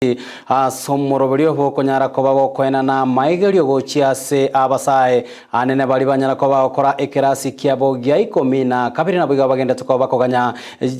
Ase omoroberio bokonyara koba gokoenana amaigerio gochia ase abasae anene baria banyara koba bagokora ekerasi kiabo gia ikomi na kabere naboigo abagendete koba bakoganya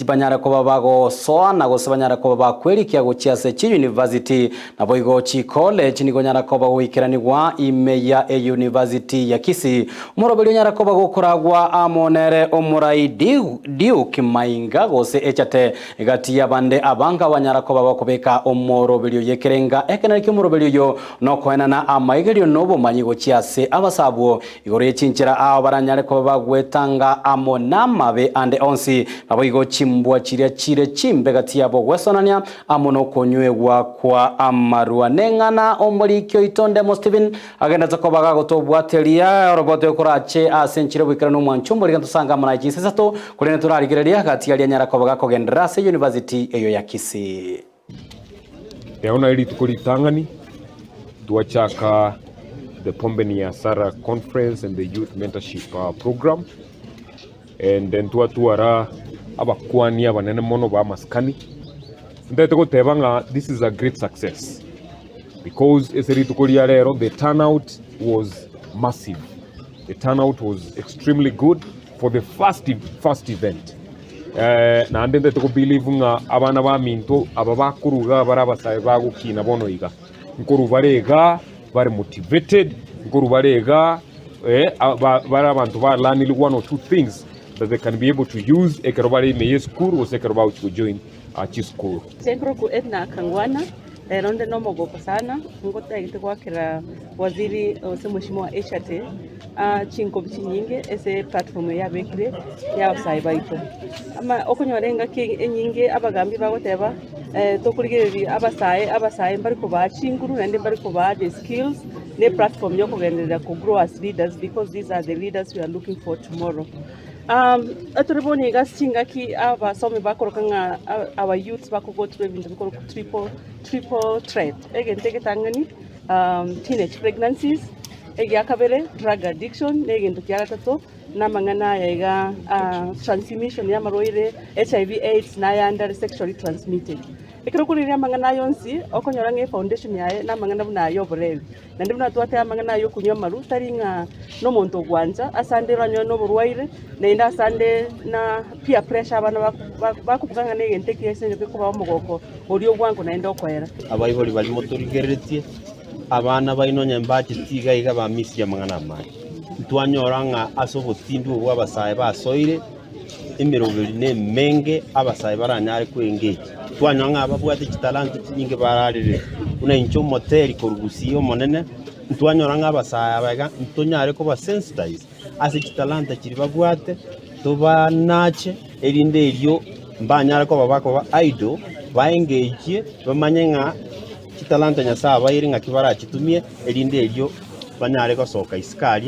banyare koba bagosoana gose banyare koba bakwerikia gochia ase chiyunivasiti naboigo chicollege nigo onyara koba goikeranigwa ime ya eyunivasiti ya Kisii. Omoroberio onyara koba gokoragwa amo nere omorai Duke Mainga gose Echate Egati y'abande aba nkabanyara koba bakobeka omoroberio y'ekerenga ekenene ki'omoroberio oyo nokoenana amaigerio nobomanyi gochia ase abasabwo igoro ye chinchera ao baranyare koba bagwetanga amo namabe ande onsi, naboigo chimbwa chiria chire chimbe gati yabo ogwesonania amo nokonywegwa kwa amarwa. Neng'ana omoriki oito Ndemo Stephen agendete koba gagotobwateria orobote okorache ase enchera y'oboikeranu omwancho omorige ntosange amo naye chinsa isato, korende torarigereria gati aria anyara koba gakogenderera ase university eyo ya Kisii. Rero naye rituko ritang'ani twachaka the Pombe ni Hasara conference and the youth mentorship uh, program and then twatwara abakwani abanene mono ba amasikani ntagete goteba ng'a this is a great success Because ase rituko ria rero the turnout was massive, the turnout was extremely good for the first, first event. Eh, naende ntete ko believe ng'a abana baminto aba bakoruga bare abasae bagokina bono iga nkoru bare iga bare motivated nkoru bare iga eh, ba- bare abanto ba learnire one or two things that they can be able to use ekero bare ime ye school gose ekero bagochi gojoin uh, chisukuru. Inche nkorokwa Edna Kangwana, Rero nde nomogoko sana, ngotagete goakera waziri gose mheshimiwa Eshate chinkobi chinyinge ase eplatform eye abekire ya abasae baito. Ama okonyora engaki enyinge abagambi bagoteba tokorigereria abasae abasae mbari kobaa chinguru naende mbari kobaa the skills na eplatform ya okogenderera ko grow as leaders because these are the leaders we are looking for tomorrow. Etore bono iga ase chingaki abasomi bakoroka ng'a our youths bako go through ebinto bikorokwa triple triple threat. Egento egetang'ani teenage pregnancies, egia kabere drug addiction, na egento kia gatato na amang'ana aya iga transmission ya amarwaire HIV AIDS na ayande are sexually transmitted. Ekero okorigereria amang'ana aya onsi, okonyora ng'a efoundation yaye na amang'ana buna aya oborebi. Naende buna twateba amang'ana aya okonywa amaru, tari ng'a nomonto ogwancha, ase ande oranyore noborwaire, naende ase ande na peer pressure abana bakobuga ng'a negento ekiya ase eng'encho gekobaa omogoko oria obwango naende okoera. Abaibori baria motorigereretie, abana baino onye mbacheti iga iga bamisirie amang'ana amange. Ntwanyora ng'a ase obotindi obwo abasae basoire, emeroberi nemenge abasae baranyare koengage. Twanyora ng'a ababwate chitalanta chinyinge bararerete, buna inche omoteri korwa Gusii omonene, ntwanyora ng'a abasae aba iga ntonyare koba sensitize ase chitalanta chiria babwate, tobanache erinde erio mbanyare koba bakoba idle, baengage bamanye ng'a chitalanta Nyasae abaeire ng'aki barachitumie, erinde erio banyare gosoka isiko aria.